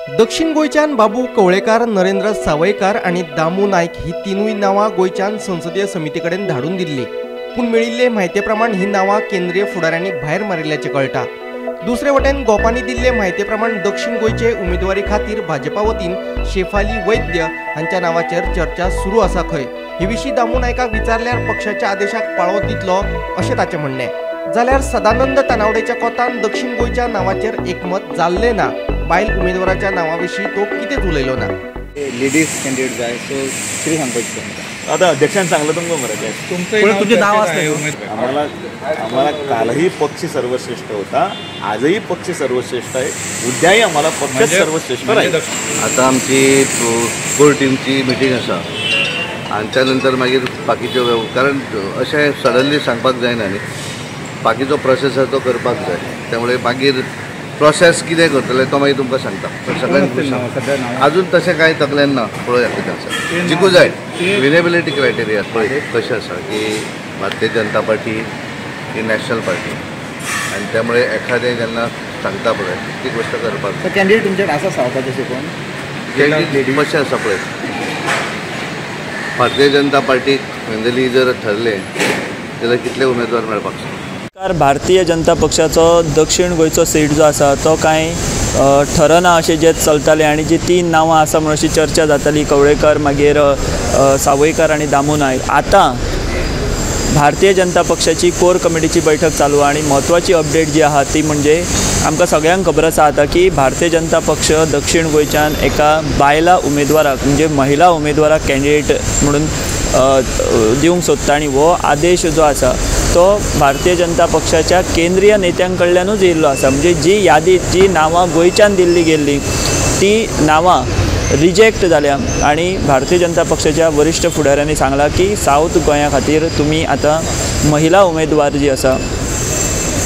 दक्षिण गोंयच्यान बाबू कवळेकार, नरेंद्र सावयकार आनी दामू नायक ही तिनूय नांवां गोंयच्यान संसदीय समिती कडेन धाडून दिल्ली. पूण मेळिल्ले म्हायते प्रमाण ही नांवां केंद्रीय फुडाऱ्यांनी भायर मारिल्ल्याचें कळटा. दुसरे वटेन गोपांनी दिल्ले म्हायते प्रमाण दक्षिण गोंयचे उमेदवारी खातीर भाजपा वतीन शेफाली वैद्य हांच्या नांवाचेर चर्चा सुरू आसा खंय. हे विशीं दामू नायकाक विचारल्यार पक्षाच्या आदेशाक पाळो दितलो अशें ताचें म्हणणें. जाल्यार सदानंद तानावडेच्या कोतान दक्षिण गोंयच्या नांवाचेर एकमत जाल्लें ना. बायल उमेदवाराच्या नांवा विशीं तो कितेंच उलयलो ना. लेडीज कॅन्डिडेट जाय, सो कितें सांगपाचें? आता अध्यक्षान सांगलं तुमकां मरे. तुमचें नाव आसलें. आम्हाला आम्हाला कालही पक्ष सर्वश्रेष्ठ होता, आजही पक्ष सर्वश्रेष्ठ आहे, उद्याही आम्हाला पक्ष सर्वश्रेष्ठ राहील. आता आमची कोर टीमची मिटींग आसा आनी त्या नंतर मागीर बाकीच्यो, कारण अशें सडनली सांगपाक जायना न्ही, बाकीचो प्रोसेस आसा तो करपाक जाय. त्यामुळे मागीर प्रोसेस कितें करतले तो मागीर तुमकां सांगता. पण सगळ्यांक अजून तशें कांय तकल्यान ना, पळोवया कितें आसा. जिकू जाय विनेबिलिटी क्रायटेरिया पळय कशें आसा की भारतीय जनता पार्टी ही नॅशनल पार्टी आनी त्यामुळे एखादें जेन्ना सांगता पळय ती गोश्ट करपाक जाय. कॅन्डिडेट तुमच्याकडे आसा सांगपाचें शिकोवन कॅन्डिडेट कशें आसा पळय, भारतीय जनता पार्टीक फायनली जर ठरलें जाल्यार कितले उमेदवार मेळपाक शकता. भारतीय जनता पक्षाचो दक्षिण गोंयचो सीट जो आसा तो कांय ठरना अशें जें चलतालें आनी जी तीन नांवां आसा म्हणून अशी चर्चा जाताली, कवळेकर, मागीर सावयकार आनी दामू नायक. आतां भारतीय जनता पक्षाची कोर कमिटीची बैठक चालू आनी म्हत्वाची अपडेट जी आहा ती म्हणजे आमकां सगळ्यांक खबर आसा आतां की भारतीय जनता पक्ष दक्षिण गोंयच्यान एका बायला उमेदवाराक म्हणजे महिला उमेदवाराक कॅन्डिडेट म्हणून दिवंक सोदता आनी हो आदेश जो आसा तो भारतीय जनता पक्षाच्या केंद्रीय नेत्यां कडल्यानूच येयल्लो आसा. म्हणजे जी यादी जी नांवां गोंयच्यान दिल्ली गेल्ली ती नांवां रिजेक्ट जाल्या आनी भारतीय जनता पक्षाच्या वरिश्ठ फुडाऱ्यांनी सांगलां की सावथ गोंया खातीर तुमी आतां महिला उमेदवार जी आसा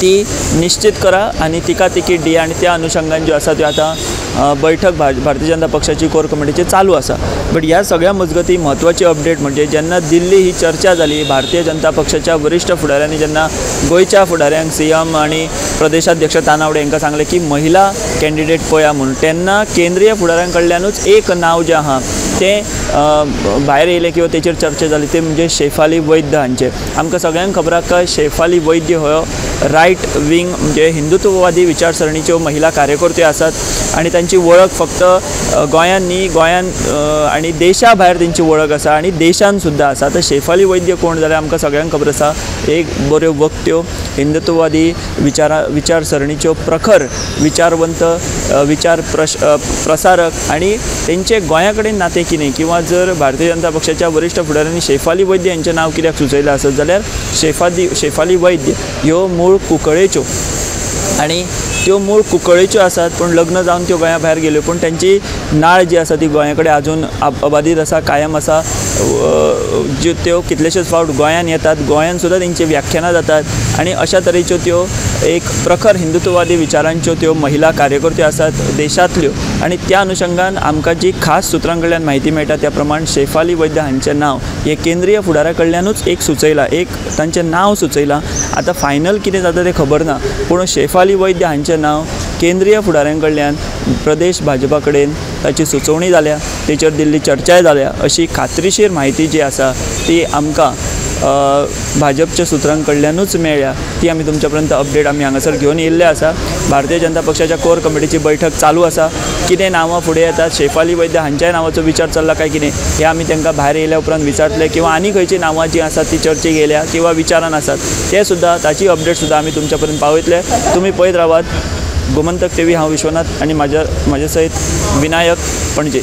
ती निश्चित करा आनी तिका तिकीट दिया. आनी त्या अनुशंगान ज्यो आसा त्यो आतां बैठक भारतीय जनता पक्षाची कोर कमिटीची चालू आसा. बट ह्या सगळ्या मजगती म्हत्वाची अपडेट म्हणजे जेन्ना दिल्ली ही चर्चा जाली, भारतीय जनता पक्षाच्या वरिश्ठ फुडाऱ्यांनी जेन्ना गोंयच्या फुडाऱ्यांक सीएम आनी प्रदेशाध्यक्ष तानावडे हांकां सांगलें की महिला कॅन्डिडेट पळया म्हणून, तेन्ना केंद्रीय फुडाऱ्यां कडल्यानूच एक नांव जें आहा तें भायर येयलें किंवा तेचेर चर्चा जाली ते म्हणजे शेफाली वैद्य हांचें. आमकां सगळ्यांक खबर आसा शेफाली वैद्य हो रायट विंग म्हणजे हिंदुत्ववादी विचारसरणीच्यो महिला कार्यकर्त्यो आसात आनी तांची वळख फक्त गोंयान न्ही, गोंयान आनी देशा भायर तेंची वळख आसा आनी देशान सुद्दां आसा. आतां शेफाली वैद्य कोण जाल्यार आमकां सगळ्यांक खबर आसा, एक बऱ्यो वक्त्यो, हिंदुत्ववादी विचारसरणीच्यो प्रखर विचारवंत, विचार प्रसारक आनी तेंचे गोंया कडेन नातें कितें किंवा जर भारतीय जनता पक्षाच्या वरिश्ठ फुडाऱ्यांनी शेफाली वैद्य हांचें नांव कित्याक सुचयलां आसत जाल्यार शेफाली वैद्य ह्यो मूळ कुंकळेच्यो आनी त्यो मूळ कुंकळेच्यो आसात, पूण लग्न जावन त्यो गोंया भायर गेल्यो, पूण तेंची नाळ जी आसा ती गोंया कडेन आजून अबादीत आसा, कायम आसा. ज्यो त्यो कितलेशेच फावट गोंयान येतात, गोंयान सुद्दां तेंची व्याख्यानां जातात आनी अशा तरेच्यो त्यो एक प्रखर हिंदुत्ववादी विचारांच्यो त्यो महिला कार्यकर्त्यो आसात देशांतल्यो. आनी त्या अनुशंगान आमकां जी खास सुत्रां कडल्यान म्हायती मेळटा त्या प्रमाण शेफाली वैद्य हांचें नांव हें केंद्रीय फुडाऱ्या कडल्यानूच एक सुचयलां, एक तांचें नांव सुचयलां. आतां फायनल कितें जाता तें खबर ना, पूण शेफाली वैद्य हांचें नांव केंद्रीय फुडाऱ्यां कडल्यान प्रदेश भाजपा कडेन ताची सुचोवणी जाल्या, तेचेर दिल्ली चर्चाय जाल्या अशी खात्रीशीर म्हायती जी आसा ती आमकां भाजपच्या सुत्रां कडल्यानूच मेळ्ळ्या. ती आमी तुमच्या पर्यंत अपडेट आमी हांगासर घेवन येयल्ले आसा. भारतीय जनता पक्षाच्या कोर कमिटीची बैठक चालू आसा, कितें नांवां फुडें येतात, शेफाली वैद्य हांच्याय नांवाचो विचार चल्ला काय कितें हें आमी तांकां भायर येयल्या उपरांत विचारतले किंवा आनी खंयची नांवां जीं आसात ती चर्चेक येयल्या किंवा विचारान आसात ते सुद्दां ताची अपडेट सुद्दां आमी तुमच्या पर्यंत पावयतले. तुमी पळयत रावात गोमंतक टीव्ही. हांव विश्वनाथ आनी म्हाज्या सयत विनायक, पणजे.